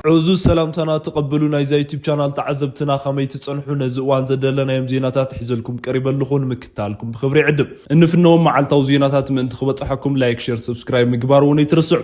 ዕዙዝ ሰላምታና ተቐበሉ ናይዛ ዩቱብ ቻናል ተዓዘብትና፣ ከመይ ትጸንሑ? ነዚ እዋን ዘደለናዮም ዜናታት ሒዘልኩም ቀሪበ ኣለኹ፣ ንምክታልኩም ብኽብሪ ይዕድም። እንፍነዎም መዓልታዊ ዜናታት ምእንቲ ክበጽሐኩም ላይክ፣ ሼር፣ ሰብስክራይብ ምግባር እውን ኣይትርስዑ።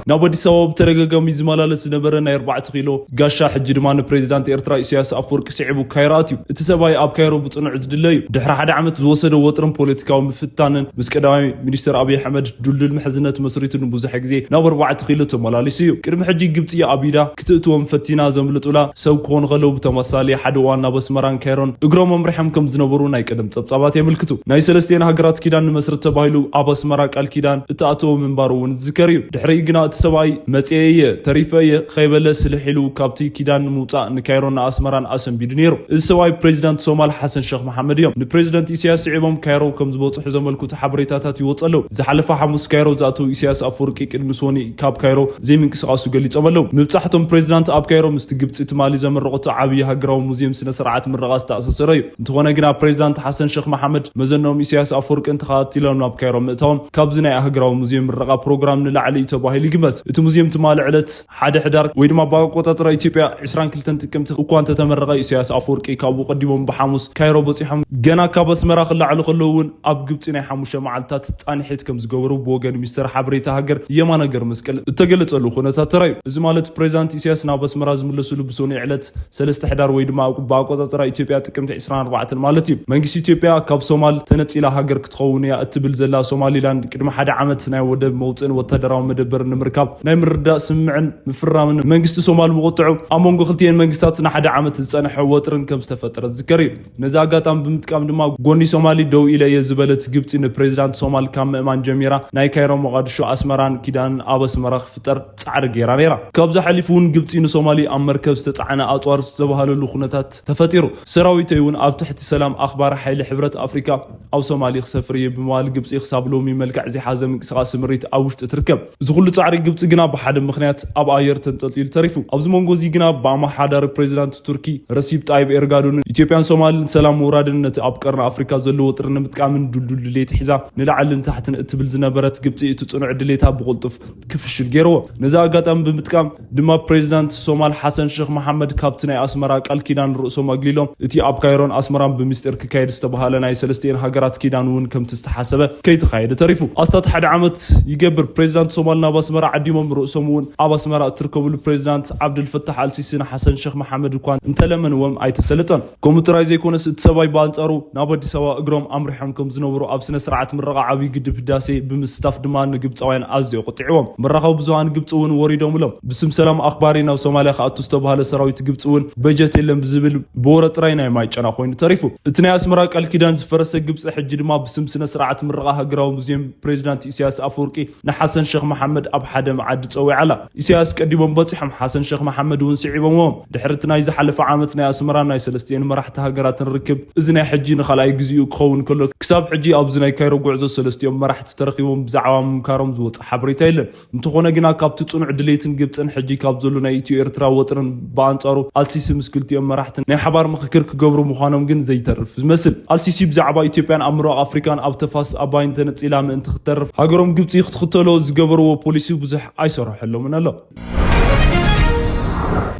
ናብ ኣዲስ ኣበባ ብተደጋጋሚ ዝመላለስ ዝነበረ ናይ ኣርባዕተ ኪሎ ጋሻ ሕጂ ድማ ንፕሬዚዳንት ኤርትራ ኢሳያስ ኣፈወርቂ ስዒቡ ካይሮ ኣትዩ። እቲ ሰብኣይ ኣብ ካይሮ ብጽኑዕ ዝድለ እዩ። ድሕሪ ሓደ ዓመት ዝወሰደ ወጥርን ፖለቲካዊ ምፍታንን ምስ ቀዳማይ ሚኒስትር ኣብይ ኣሕመድ ድልዱል ምሕዝነት መስሪቱ ንብዙሕ ግዜ ናብ ኣርባዕተ ኪሎ ተመላሊሱ እዩ። ቅድሚ ሕጂ ግብጺ ኣብ ኢዳ ክትእትዎም ፈቲና ዘምልጡላ ሰብ ክኾኑ ከለዉ ብተመሳሳሊ ሓደ እዋን ናብ ኣስመራን ካይሮን እግሮም ኣምሪሖም ከም ዝነበሩ ናይ ቀደም ጸብጻባት የመልክቱ። ናይ ሰለስቲኤን ሃገራት ኪዳን ንመስርት ተባሂሉ ኣብ ኣስመራ ቃል ኪዳን እተኣተወ ምንባሩ እውን ዝዝከር እዩ። ድሕሪኡ ግና እቲ ሰብኣይ መጽየ እየ ተሪፈ እየ ከይበለ ስልሕ ኢሉ ካብቲ ኪዳን ንምውጻእ ንካይሮን ንኣስመራን ኣሰንቢዱ ነይሩ። እዚ ሰብኣይ ፕሬዚዳንት ሶማል ሓሰን ሸኽ መሓመድ እዮም። ንፕሬዚዳንት ኢሳያስ ስዒቦም ካይሮ ከም ዝበጽሑ ዘመልክቱ ሓበሬታታት ይወጽ ኣለዉ። ዝሓለፈ ሓሙስ ካይሮ ዝኣተው ኢሳያስ ኣፈወርቂ ቅድሚ ሶኒ ካብ ካይሮ ዘይምንቅስቃሱ ገሊጾም ኣለዉ። ምብጻሕቶም ፕሬዚዳንት ኣብ ካይሮ ምስቲ ግብጺ ትማሊ ዘመረቐቶ ዓብዪ ሃገራዊ ሙዚየም ስነ ስርዓት ምረቓ ዝተኣሳሰረ እዩ። እንተኾነ ግና ፕሬዚዳንት ሓሰን ሸኽ መሓመድ መዘኖም ኢሳያስ ኣፈወርቅን ተኸታቲሎም ናብ ካይሮ ምእታዎም ካብዚ ናይ ሃገራዊ ሙዚየም ምረቓ ፕሮግራም ንላዕሊ እዩ ተባሂሉ ይግመት። እቲ ሙዚየም ትማሊ ዕለት ሓደ ሕዳር ወይ ድማ ብኣቆጻጽራ ኢትዮጵያ ዕስራን ክልተን ጥቅምቲ እኳ እንተተመረቐ ኢሳያስ ኣፈወርቂ ካብኡ ቀዲሞም ብሓሙስ ካይሮ በጺሖም ገና ካብ ኣስመራ ክለዓሉ ከለዉ እውን ኣብ ግብጺ ናይ ሓሙሽተ መዓልታት ጻንሒት ከም ዝገበሩ ብወገን ሚኒስትር ሓበሬታ ሃገር የማነ ገብረመስቀል እተገለጸሉ ኩነታት ተራዩ። እዚ ማለት ፕሬዚዳንት ኢሳያስ ናብ ኣስመራ ዝምለስሉ ብሶኒ ዕለት ሰለስተ ሕዳር ወይ ድማ ብኣቆጻጽራ ኢትዮጵያ ጥቅምቲ ዕስራን ኣርባዕተን ማለት እዩ። መንግስቲ ኢትዮጵያ ካብ ሶማል ተነጺላ ሃገር ክትኸውን እያ እትብል ዘላ ሶማሊላንድ ቅድሚ ሓደ ዓመት ናይ ወደብ መውፅእን ወታደራዊ መደበር ንምርካብ ናይ ምርዳእ ስምምዕን ምፍራምን መንግስቲ ሶማል ምቁጥዑ ኣብ መንጎ ክልቲኤን መንግስታት ንሓደ ዓመት ዝጸንሐ ወጥርን ከም ዝተፈጠረ ዝዝከር እዩ። ነዚ ኣጋጣሚ ብምጥቃም ድማ ጎኒ ሶማሊ ደው ኢለ እየ ዝበለት ግብጺ ንፕሬዚዳንት ሶማል ካብ ምእማን ጀሚራ ናይ ካይሮ፣ ሞቃዲሾ፣ ኣስመራን ኪዳንን ኣብ ኣስመራ ክፍጠር ጻዕሪ ገይራ ነይራ። ካብዚ ሓሊፉ እውን ግብጺ ንሶማሊ ኣብ መርከብ ዝተጻዕነ ኣጽዋር ዝተባህለሉ ኩነታት ተፈጢሩ። ሰራዊተይ እውን ኣብ ትሕቲ ሰላም ኣኽባሪ ሓይሊ ሕብረት ኣፍሪካ ኣብ ሶማሊ ክሰፍር እየ ብምባል ግብጺ ክሳብ ሎሚ መልክዕ ዘይሓዘ ምንቅስቃስ ስምሪት ኣብ ውሽጢ ትርከብ። እዚ ኩሉ ጻዕሪ ግብጺ ግና ብሓደ ምኽንያት ኣብ ኣየር ተንጠልጢሉ ተሪፉ። ኣብዚ መንጎ እዚ ግና ብኣመሓዳሪ ፕሬዚዳንት ቱርኪ ረሲብ ጣይብ ኤርጋዶንን ኢትዮጵያን ሶማልን ሰላም ምውራድን ነቲ ኣብ ቀርኒ ኣፍሪካ ዘሎ ወጥሪ ንምጥቃምን ድልዱል ድሌት ሒዛ ንላዕልን ንታሕትን እትብል ዝነበረት ግብጺ እቲ ጽኑዕ ድሌታ ብቕልጡፍ ክፍሽል ገይርዎ። ነዚ ኣጋጣሚ ብምጥቃም ድማ ፕሬዚዳንት ሶማል ሓሰን ሸኽ መሓመድ ካብቲ ናይ ኣስመራ ቃል ኪዳን ርእሶም ኣግሊሎም እቲ ኣብ ካይሮን ኣስመራን ብምስጢር ክካየድ ዝተባሃለ ናይ ሰለስቲኤን ሃገራት ኪዳን እውን ከምቲ ዝተሓሰበ ከይተኻየደ ተሪፉ። ኣስታት ሓደ ዓመት ይገብር ፕሬዚዳንት ሶማል ናብ ኣስመራ ዓዲሞም ርእሶም እውን ኣብ ኣስመራ እትርከብሉ ፕሬዚዳንት ዓብደልፈታሕ ኣልሲሲ ንሓሰን ሸኽ መሓመድ እኳ እንተለመንዎም ኣይተሰለጠን። ከምኡ ጥራይ ዘይኮነስ እቲ ሰብኣይ ብኣንጻሩ ናብ ኣዲስ ኣበባ እግሮም ኣምሪሖም ከም ዝነበሩ ኣብ ስነ ስርዓት ምረቓ ዓብዪ ግድብ ህዳሴ ብምስታፍ ድማ ንግብፃውያን ኣዝዮ ቆጢዕዎም። መራኸቢ ብዙሃን ግብፂ እውን ወሪዶምሎም። ብስም ሰላም ኣኽባሪ ናብ ሶማልያ ክኣቱ ዝተባህለ ሰራዊት ግብፂ እውን በጀት የለን ብዝብል ብወረ ጥራይ ናይ ማይ ጨና ኮይኑ ተሪፉ። እቲ ናይ ኣስመራ ቃል ኪዳን ዝፈረሰ ግብፂ ሕጂ ድማ ብስም ስነ ስርዓት ምረቓ ሃገራዊ ሙዚየም ፕሬዚዳንት ኢሳያስ ኣፈወርቂ ንሓሰን ሸኽ መሓመድ ኣብ ሓደ መዓዲ ጸዊዓላ። ኢሳያስ ቀዲሞም በጺሖም፣ ሓሰን ሸኽ መሓመድ እውን ስዒቦምዎም። ድሕሪ እቲ ናይ ዝሓለፈ ዓመት ናይ ኣስመራ ናይ ሰለስቲኤን መራሕቲ ሃገራትን ርክብ፣ እዚ ናይ ሕጂ ንኻልኣይ ግዜኡ ክኸውን ከሎ፣ ክሳብ ሕጂ ኣብዚ ናይ ካይሮ ጉዕዞ ሰለስቲኦም መራሕቲ ተረኺቦም ብዛዕባ ምምካሮም ዝወጸ ሓበሬታ የለን። እንተኾነ ግና ካብቲ ጽኑዕ ድሌትን ግብጽን ሕጂ ካብ ዘሎ ናይ ኢትዮ ኤርትራ ወጥርን ብኣንጻሩ ኣልሲሲ ምስ ክልቲኦም መራሕቲ ናይ ሓባር ምኽክር ክገብሩ ምዃኖም ግን ዘይተርፍ ዝመስል። ኣልሲሲ ብዛዕባ ኢትዮጵያን ኣብ ምብራቕ ኣፍሪካን ኣብ ተፋሰስ ኣባይን ተነጺላ ምእንቲ ክትተርፍ ሃገሮም ግብጺ ክትኽተሎ ዝገበርዎ ፖሊሲ ብዙሕ ኣይሰርሐሎምን ኣሎ።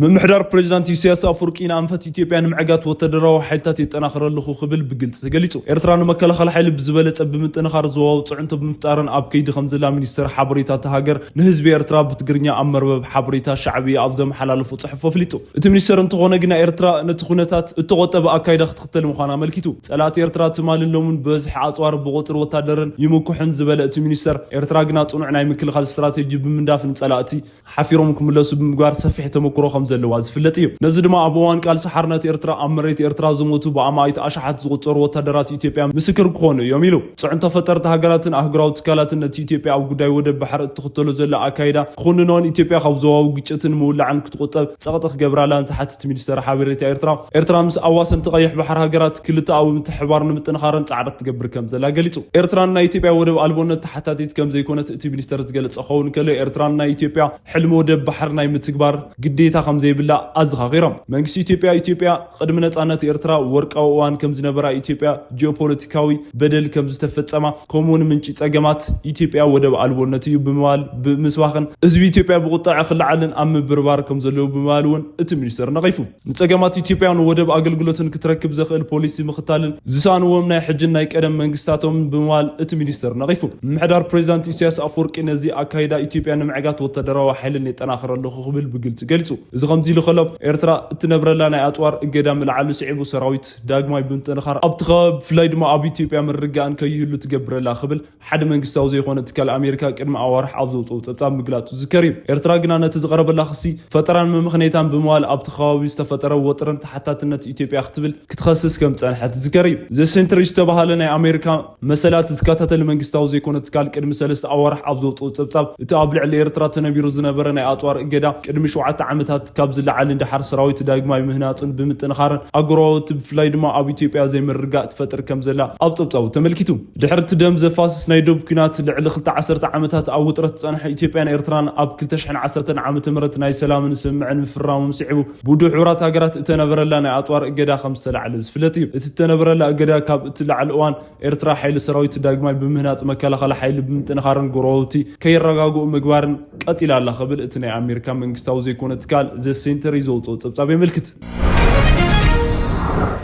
ምምሕዳር ፕሬዚዳንት ኢሳያስ ኣፈወርቂ ንኣንፈት ኢትዮጵያ ንምዕጋት ወታደራዊ ሓይልታት የጠናኽር ኣለኹ ክብል ብግልጺ ተገሊጹ። ኤርትራ ንመከላኸሊ ሓይሊ ብዝበለጸ ብምጥንኻር ዞባዊ ጽዕንቶ ብምፍጣርን ኣብ ከይዲ ከም ዘላ ሚኒስትር ሓበሬታ እታ ሃገር ንህዝቢ ኤርትራ ብትግርኛ ኣብ መርበብ ሓበሬታ ሻዕብያ ኣብ ዘመሓላለፎ ጽሑፍ ኣፍሊጡ። እቲ ሚኒስትር እንተኾነ ግና ኤርትራ ነቲ ኩነታት እተቖጠበ ኣካይዳ ክትኽተል ምዃና ኣመልኪቱ። ጸላእቲ ኤርትራ ትማልን ሎምን ብበዝሒ ኣጽዋር ብቑጽሪ ወታደርን ይምኩሕን ዝበለ እቲ ሚኒስትር፣ ኤርትራ ግና ጽኑዕ ናይ ምክልኻል ስትራቴጂ ብምንዳፍ ንጸላእቲ ሓፊሮም ክምለሱ ብምግባር ሰፊሕ ተመክሮ ከም ዘለዋ ዝፍለጥ እዩ። ነዚ ድማ ኣብ እዋን ቃልሲ ሓርነት ኤርትራ ኣብ መሬት ኤርትራ ዝሞቱ ብኣማኢት ኣሽሓት ዝቑጸሩ ወታደራት ኢትዮጵያ ምስክር ክኾኑ እዮም ኢሉ። ጽዕንቶ ፈጠርቲ ሃገራትን ኣህጉራዊ ትካላትን ነቲ ኢትዮጵያ ኣብ ጉዳይ ወደብ ባሕሪ እትኽተሎ ዘላ ኣካይዳ ክኹንኖን ኢትዮጵያ ካብ ዞባዊ ግጭትን ምውላዕን ክትቑጠብ ጸቕጢ ክገብራላን ዝሓትት ሚኒስተር ሓበሬታ ኤርትራ፣ ኤርትራ ምስ ኣዋሰንቲ ቀይሕ ባሕሪ ሃገራት ክልተኣዊ ምትሕብባር ንምጥንኻርን ጻዕሪ ትገብር ከም ዘላ ገሊጹ። ኤርትራን ናይ ኢትዮጵያ ወደብ ኣልቦነት ተሓታቲት ከም ዘይኮነት እቲ ሚኒስተር ዝገለጸ ክኸውን ከሎ፣ ኤርትራን ናይ ኢትዮጵያ ሕልሚ ወደብ ባሕሪ ናይ ምትግባር ግዴታ ከም ዘይብላ ኣዘኻኺሮም። መንግስቲ ኢትዮጵያ፣ ኢትዮጵያ ቅድሚ ነጻነት ኤርትራ ወርቃዊ እዋን ከም ዝነበራ፣ ኢትዮጵያ ጂኦፖለቲካዊ በደል ከም ዝተፈጸማ፣ ከምኡውን ምንጪ ጸገማት ኢትዮጵያ ወደብ ኣልቦነት እዩ ብምባል ብምስባኽን ህዝቢ ኢትዮጵያ ብቁጣዐ ክለዓልን ኣብ ምብርባር ከም ዘለዉ ብምባል እውን እቲ ሚኒስተር ነቒፉ። ንጸገማት ኢትዮጵያ ንወደብ ኣገልግሎትን ክትረክብ ዘኽእል ፖሊሲ ምኽታልን ዝሰኣንዎም ናይ ሕጅን ናይ ቀደም መንግስታቶም ብምባል እቲ ሚኒስተር ነቒፉ። ምምሕዳር ፕሬዚዳንት ኢሳያስ ኣፈወርቂ ነዚ ኣካይዳ ኢትዮጵያ ንምዕጋት ወታደራዊ ሓይልን የጠናኽር ኣለኹ ክብል ብግልጺ ገሊጹ። እዚ ከምዚ ኢሉ ከሎ፣ ኤርትራ እትነብረላ ናይ ኣጽዋር እገዳ ምልዓሉ ስዒቡ ሰራዊት ዳግማይ ብምጥንኻር ኣብቲ ከባቢ ብፍላይ ድማ ኣብ ኢትዮጵያ ምርግጋእን ከይህሉ ትገብረላ ክብል ሓደ መንግስታዊ ዘይኮነ ትካል ኣሜሪካ ቅድሚ ኣዋርሕ ኣብ ዘውፅኦ ጸብጻብ ምግላጹ ዝዝከር እዩ። ኤርትራ ግና ነቲ ዝቐረበላ ክሲ ፈጠራን መመኽነይታን ብምባል ኣብቲ ከባቢ ዝተፈጠረ ወጥርን ተሓታትነት ኢትዮጵያ ክትብል ክትኸስስ ከም ዝጸንሐት ዝዝከር እዩ። ዘ ሴንትሪ ዝተባህለ ናይ ኣሜሪካ መሰላት ዝከታተል መንግስታዊ ዘይኮነ ትካል ቅድሚ ሰለስተ ኣዋርሕ ኣብ ዘውፅኦ ጸብጻብ፣ እቲ ኣብ ልዕሊ ኤርትራ ተነቢሩ ዝነበረ ናይ ኣጽዋር እገዳ ቅድሚ ሸውዓተ ዓመታት ካብ ዝለዓልን ደሓር ሰራዊት ዳግማይ ምህናጹን ብምጥንኻርን ኣጎራባብቲ ብፍላይ ድማ ኣብ ኢትዮጵያ ዘይምርግጋእ ትፈጥር ከም ዘላ ኣብ ጸብጻቡ ተመልኪቱ። ድሕሪ እቲ ደም ዘፋስስ ናይ ዶብ ኲናት ልዕሊ ክልተ ዓሰርተ ዓመታት ኣብ ውጥረት ዝጸንሐ ኢትዮጵያን ኤርትራን ኣብ ክልተ ሽሕን ዓሰርተን ዓመተ ምህረት ናይ ሰላምን ስምምዕን ምፍራሞም ስዒቡ ብውድብ ሕቡራት ሃገራት እተነበረላ ናይ ኣጽዋር እገዳ ከም ዝተላዕለ ዝፍለጥ እዩ። እቲ እተነበረላ እገዳ ካብ እትላዓል እዋን ኤርትራ ሓይሊ ሰራዊት ዳግማይ ብምህናጽ መከላኸሊ ሓይሊ ብምጥንኻርን ጎረባብቲ ከይረጋግኡ ምግባርን ቀጺላ ኣላ ክብል እቲ ናይ ኣሜሪካ መንግስታዊ ዘይኮነ ትካል ዘ ሴንተሪ ዘውፅኦ ጸብጻብ የመልክት።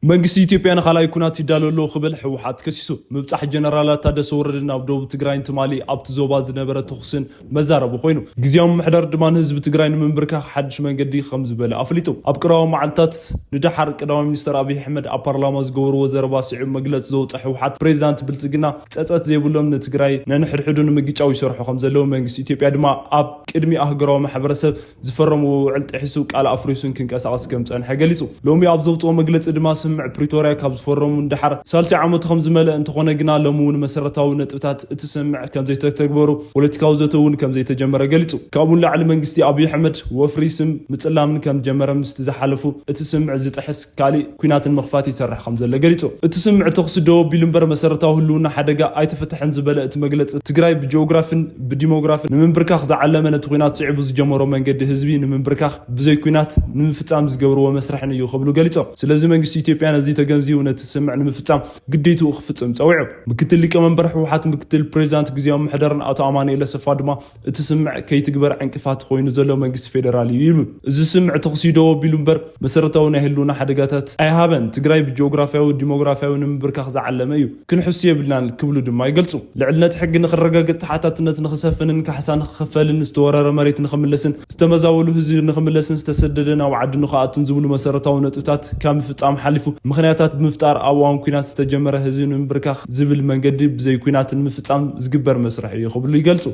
መንግስቲ ኢትዮጵያ ንኻልኣይ ኩናት ይዳሎ ኣሎ ክብል ህወሓት ከሲሱ። ምብጻሕ ጀነራላት ታደሰ ወረደ ናብ ደቡብ ትግራይን ትማሊ ኣብቲ ዞባ ዝነበረ ተኹስን መዛረቢ ኮይኑ፣ ግዝያዊ ምምሕዳር ድማ ንህዝቢ ትግራይ ንምንብርካኽ ሓድሽ መንገዲ ከም ዝበለ ኣፍሊጡ። ኣብ ቀረባ መዓልታት ንደሓር ቀዳማይ ሚኒስተር ኣብይ ኣሕመድ ኣብ ፓርላማ ዝገበርዎ ዘረባ ስዒቡ መግለጺ ዘውፅአ ህወሓት፣ ፕሬዚዳንት ብልጽግና ጸጸት ዘይብሎም ንትግራይ ነንሕድሕዱ ንምግጫው ይሰርሑ ከም ዘለዉ፣ መንግስቲ ኢትዮጵያ ድማ ኣብ ቅድሚ ኣህጉራዊ ማሕበረሰብ ዝፈረምዎ ውዕል ጥሒሱ ቃል ኣፍሪሱን ክንቀሳቐስ ከም ጸንሐ ገሊጹ። ሎሚ ኣብ ዘውፅኦ መግለጺ ድማ ስምምዕ ፕሪቶርያ ካብ ዝፈረሙ ንደሓር ሳልሳይ ዓመቱ ከም ዝመልአ እንተኾነ ግና ሎሚ እውን መሰረታዊ ነጥብታት እቲ ስምምዕ ከም ዘይተተግበሩ፣ ፖለቲካዊ ዘተ እውን ከም ዘይተጀመረ ገሊጹ። ካብኡ ንላዕሊ መንግስቲ ኣብይ ኣሕመድ ወፍሪ ስም ምጽላምን ከም ጀመረ ምስቲ ዝሓለፉ እቲ ስምምዕ ዝጥሕስ ካሊእ ኲናትን ምኽፋት ይሰርሕ ከም ዘሎ ገሊጹ። እቲ ስምምዕ ተኹሲ ደው ኣቢሉ እምበር መሰረታዊ ህልውና ሓደጋ ኣይተፈትሐን ዝበለ እቲ መግለጺ፣ ትግራይ ብጂኦግራፍን ብዲሞግራፍን ንምንብርካኽ ዝዓለመ ነቲ ኲናት ስዒቡ ዝጀመሮ መንገዲ ህዝቢ ንምንብርካኽ ብዘይ ኲናት ንምፍጻም ዝገብርዎ መስርሕን እዩ ክብሉ ገሊጾም። ስለዚ መንግስቲ ኢትዮጵያ ነዚ ተገንዚቡ ነቲ ስምምዕ ንምፍጻም ግዴትኡ ክፍጽም ጸዊዑ። ምክትል ሊቀመንበር ህወሓት ምክትል ፕሬዚዳንት ግዝያዊ ምምሕዳርን ኣቶ ኣማኑኤል ኣሰፋ ድማ እቲ ስምምዕ ከይትግበር ዕንቅፋት ኮይኑ ዘሎ መንግስቲ ፌደራል እዩ ይብል። እዚ ስምምዕ ተኹሲ ደው ኣቢሉ እምበር መሰረታዊ ናይ ህልውና ሓደጋታት ኣይሃበን። ትግራይ ብጂኦግራፍያዊ፣ ዲሞግራፍያዊ ንምንብርካኽ ዝዓለመ እዩ። ክንሕሱ የብልናን ክብሉ ድማ ይገልጹ። ልዕልነት ሕጊ ንኽረጋገጽ፣ ተሓታትነት ንኽሰፍንን ካሕሳ ንኽኸፈልን፣ ዝተወረረ መሬት ንኽምለስን፣ ዝተመዛበሉ ህዝቢ ንኽምለስን ዝተሰደደ ናብ ዓዱ ንኽኣቱን ዝብሉ መሰረታዊ ነጥብታት ካብ ምፍጻም ሓሊፉ ምኽንያታት ብምፍጣር ኣብ እዋን ኲናት ዝተጀመረ ህዝቢ ንምንብርካኽ ዝብል መንገዲ ብዘይ ኲናት ንምፍጻም ዝግበር መስርሕ እዩ ክብሉ ይገልጹ።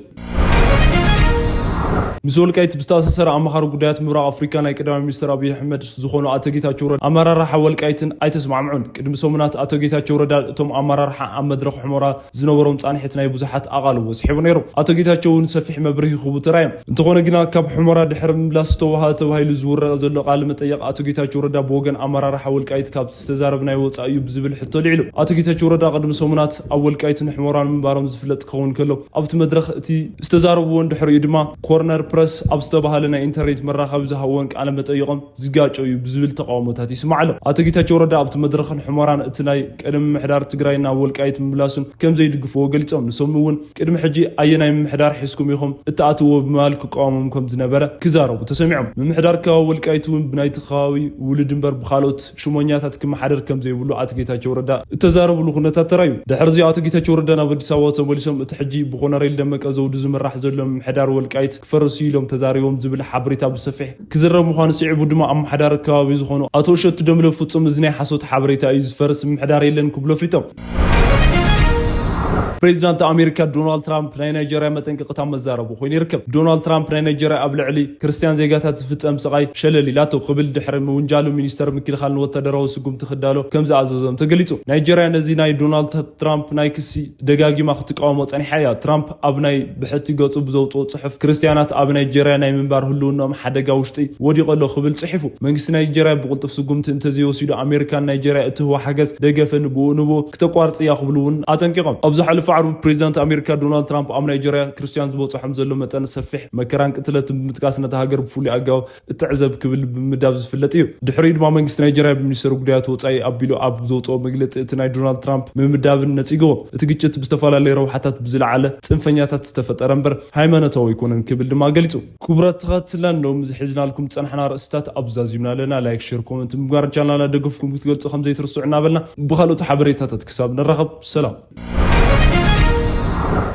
ምስ ወልቃይት ብዝተኣሳሰረ ኣማኻሪ ጉዳያት ምብራቕ ኣፍሪካ ናይ ቀዳማይ ሚኒስትር ኣብይ ኣሕመድ ዝኾኑ ኣቶ ጌታቸው ረዳ ኣመራርሓ ወልቃይትን ኣይተስማምዑን። ቅድሚ ሰሙናት ኣቶ ጌታቸው ረዳ እቶም ኣመራርሓ ኣብ መድረኽ ሑመራ ዝነበሮም ጻንሒት ናይ ብዙሓት ኣቓልቦ ስሒቡ ነይሩ። ኣቶ ጌታቸው እውን ሰፊሕ መብርሂ ክህቡ ተራእዮም። እንተኾነ ግና ካብ ሑመራ ድሕሪ ምምላስ ዝተዋሃ ተባሂሉ ዝውረቕ ዘሎ ቃለ መጠየቕ ኣቶ ጌታቸው ረዳ ብወገን ኣመራርሓ ወልቃይት ካብ ዝተዛረብናዮ ወጻኢ እዩ ብዝብል ሕቶ ልዒሉ። ኣቶ ጌታቸው ረዳ ቅድሚ ሰሙናት ኣብ ወልቃይትን ሑመራን ምንባሮም ዝፍለጥ ክኸውን ከሎ ኣብቲ መድረኽ እቲ ዝተዛረብዎ እንድሕሪኡ ድማ ኮርነር ፕረስ ኣብ ዝተባሃለ ናይ ኢንተርኔት መራኸቢ ዝሃብዎን ቃለ መጠይቖም ዝጋጨ እዩ ብዝብል ተቃውሞታት ይስማዕ ኣሎ። ኣቶ ጌታቸው ረዳ ኣብቲ መድረኽን ሑመራን እቲ ናይ ቀደም ምምሕዳር ትግራይ ናብ ወልቃይት ምምላሱን ከም ዘይድግፍዎ ገሊጾም። ንሶም እውን ቅድሚ ሕጂ ኣየናይ ምምሕዳር ሒዝኩም ኢኹም እትኣትዎ ብምባል ክቃወሞም ከም ዝነበረ ክዛረቡ ተሰሚዖም። ምምሕዳር ከባቢ ወልቃይት እውን ብናይቲ ከባቢ ውሉድ እምበር ብኻልኦት ሽሞኛታት ክመሓደር ከም ዘይብሉ ኣቶ ጌታቸው ረዳ እተዛረብሉ ኩነታት ተራዩ። ድሕሪ እዚ ኣቶ ጌታቸው ረዳ ናብ ኣዲስ ኣበባ ተመሊሶም እቲ ሕጂ ብኮነሬል ደመቀ ዘውዱ ዝምራሕ ዘሎ ምምሕዳር ወልቃይት ክፈርስ እዩ ኢሎም ተዛሪቦም ዝብል ሓበሬታ ብሰፊሕ ክዝረብ ምዃኑ ስዒቡ ድማ ኣመሓዳሪ ከባቢ ዝኾኑ ኣቶ እሸቱ ደምለ ፍጹም እዚ ናይ ሓሶት ሓበሬታ እዩ፣ ዝፈርስ ምምሕዳር የለን ክብሉ ኣፍሊጦም። ፕሬዚዳንት ኣሜሪካ ዶናልድ ትራምፕ ናይ ናይጀርያ መጠንቀቕታ መዛረቡ ኮይኑ ይርከብ። ዶናልድ ትራምፕ ናይ ናይጀርያ ኣብ ልዕሊ ክርስትያን ዜጋታት ዝፍጸም ስቓይ ሸለል ኢላቶ ክብል ድሕሪ ምውንጃሉ ሚኒስተር ምክልኻል ንወታደራዊ ስጉምቲ ክዳሎ ከም ዝኣዘዞም ተገሊጹ። ናይጀርያ ነዚ ናይ ዶናልድ ትራምፕ ናይ ክሲ ደጋጊማ ክትቃወሞ ጸኒሓ እያ። ትራምፕ ኣብ ናይ ብሕቲ ገጹ ብዘውጽኦ ጽሑፍ ክርስትያናት ኣብ ናይጀርያ ናይ ምንባር ህልውናኦም ሓደጋ ውሽጢ ወዲቑ ኣሎ ክብል ጽሒፉ። መንግስቲ ናይጀርያ ብቕልጡፍ ስጉምቲ እንተዘይወሲዱ ኣሜሪካን ናይጀርያ እትህቦ ሓገዝ ደገፈን ብኡ ንብኡ ክተቋርጽ እያ ክብሉ እውን ኣጠንቂቖም። ኣብ ዝሓለፈ ዓርቢ ፕሬዚዳንት ኣሜሪካ ዶናልድ ትራምፕ ኣብ ናይጀርያ ክርስትያን ዝበፅሖም ዘሎ መጠን ሰፊሕ መከራን ቅትለትን ብምጥቃስ ነታ ሃገር ብፍሉይ ኣገባብ እትዕዘብ ክብል ብምዳብ ዝፍለጥ እዩ። ድሕሪኡ ድማ መንግስቲ ናይጀርያ ብሚኒስትሪ ጉዳያት ወፃኢ ኣቢሉ ኣብ ዘውፅኦ መግለፂ እቲ ናይ ዶናልድ ትራምፕ ምምዳብን ነፂግዎ። እቲ ግጭት ብዝተፈላለዩ ረብሓታት ብዝለዓለ ፅንፈኛታት ዝተፈጠረ እምበር ሃይማኖታዊ ኣይኮነን ክብል ድማ ገሊፁ። ክቡራት ተኸታተልትና ሎም ዝሒዝናልኩም ዝፀናሕና ርእስታት ኣብ ዛዚምና ኣለና። ላይክ፣ ሼር፣ ኮመንት ምግባር ቻናልና ደገፍኩም ክትገልፁ ከም ዘይትርስዑ እናበልና ብካልኦት ሓበሬታታት ክሳብ ንራኸብ ሰላም።